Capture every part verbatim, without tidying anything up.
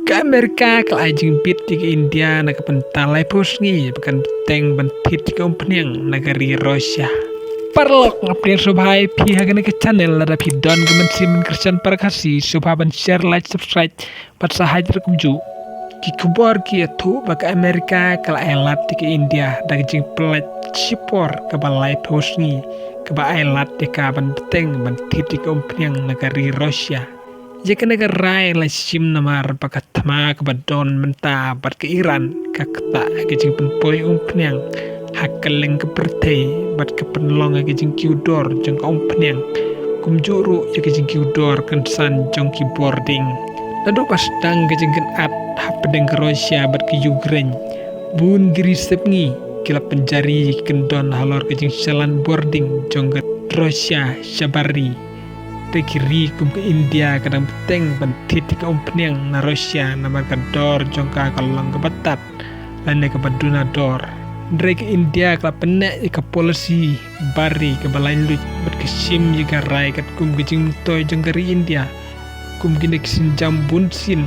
Ka Amerika ka la ai jingbit ïa ka India na ka bynta laiphew sngi ba kan bteng ban thied ïa ka umphniang na ka ri Russia. Paralok, nga pdiang sngewbha ïa phi ha kane ka channel. Lada phi don ka mynsiem ban kyrshan para Khasi, sngewbha ban share, like, subscribe bad sa hap ruh kumjuh. Ki khubor ki ïathuh ba ka Amerika ka la ai lad ïa ka India da ka jingpynlait shipor kaba laiphew sngi, kaba ai lad ïa ka ban bteng ban thied ïa ka umphniang na ka ri Russia. Ïa kane ka rai la shim namar ba ka thma kaba don mynta bad ka Iran ka ktah ïa ka jingpynpoi umphniang ha kylleng ka pyrthei bad ka pynlong ïa ka jingkiew dor jong ka umphniang, kumjuh ruh ïa ka jingkiew dor kynsan jong ki bording. Naduh ba sdang ka jingkynad hapdeng ka Russia bad ka Ukraine, bun ki ri sepngi ki la pynjari ïa ki kyndon halor ka jingshalan bording jong ka Russia sha bar ri. Te ki ri kum ka India ka dang bteng ban thied ïa ka umphniang na Russia namar ka dor jong ka ka long kaba tad lane kaba duna dor. Hynrei ka India ka la pynneh ïa ka policy bar ri kaba laitluid bad ka shim ïa ka rai katkum ka jingmyntoi jong ka ri India. Kum kine ki sienjam bunsien,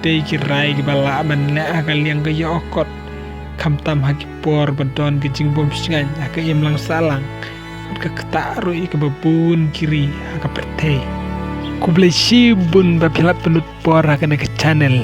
dei ki rai kiba lah ban leh ha ka liang ka ïoh kot, khamtam ha ki por ba don ka jingbym shngaiñ ha ka imlang sahlang bad ka ktah ruh ïa kaba bun ki ri ha ka pyrthei. Khublei shibun ba phi la pynlut por ha kane ka channel.